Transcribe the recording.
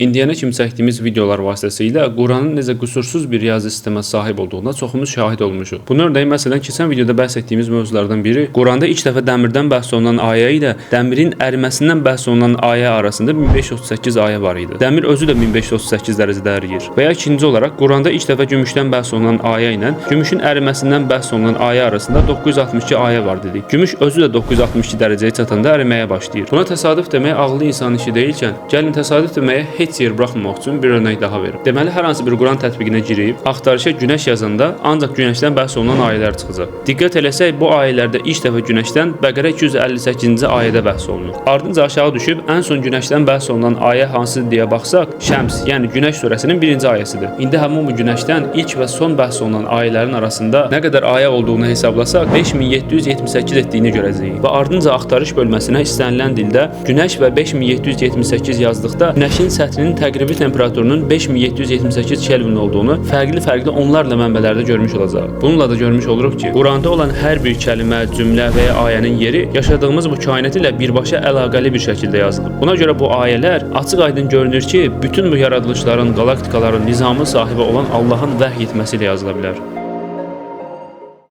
İndiyənə kimi çəkdiyimiz videolar vasitəsilə Quranın necə qüsursuz bir riyazi sistemə sahib olduğuna çoxumuz şahid olmuşuq. Bunun örnəyi, məsələn, keçən videoda bəhs etdiyimiz mövzulardan biri Quranda ilk dəfə dəmirdən bəhs olunan ayə ilə dəmirin əriməsindən bəhs olunan ayə arasında 1538 ayə var idi. Dəmir özü də 1538 dərəcədə əriyir. Və ya ikinci olaraq, Quranda ilk dəfə gümüşdən bəhs olunan ayə ilə gümüşün əriməsindən bəhs olunan ayə arasında 962 ayə var dedik. Gümüş özü də 962 dərəcəyə çatanda əriməyə başlayır. Buna təsadüf demək ağıllı insanın işi deyilkən, gəlin təsadüf deməyə heç yer buraxmamaq üçün bir örnək daha verim. Deməli, hər hansı bir Quran tətbiqinə girib axtarışa günəş yazanda ancaq günəşdən bəhs olunan ayələr çıxacaq. Diqqət eləsək, bu ayələrdə ilk dəfə günəşdən Bəqərə 258-ci ayədə bəhs olunur. Ardınca aşağı düşüb ən son günəşdən bəhs olunan ayə hansıdır deyə baxsaq, Şəms, yəni Günəş surəsinin birinci ayəsidir. İndi həmin bu günəşdən ilk və son bəhs olunan ayələrin arasında nə qədər ayə olduğunu hesablasaq, 5778 etdiyini görəcəyik. Və ardınca axtarış bölməsinə istənilən dildə günəş və 5778 yazdıqda günəşin səthinin təqribi temperaturunun 5778 Kelvin olduğunu fərqli-fərqli onlarla mənbələrdə görmüş olacağıq. Bununla da görmüş oluruq ki, Quranda olan hər bir kəlmə, cümlə və ya ayənin yeri yaşadığımız bu kainat ilə birbaşa əlaqəli bir şəkildə yazılıb. Buna görə bu ayələr açıq-aydın görünür ki, bütün bu yaradılışların, qalaktikaların nizamın sahibi olan Allahın vəhy etməsi ilə yazıla bilər.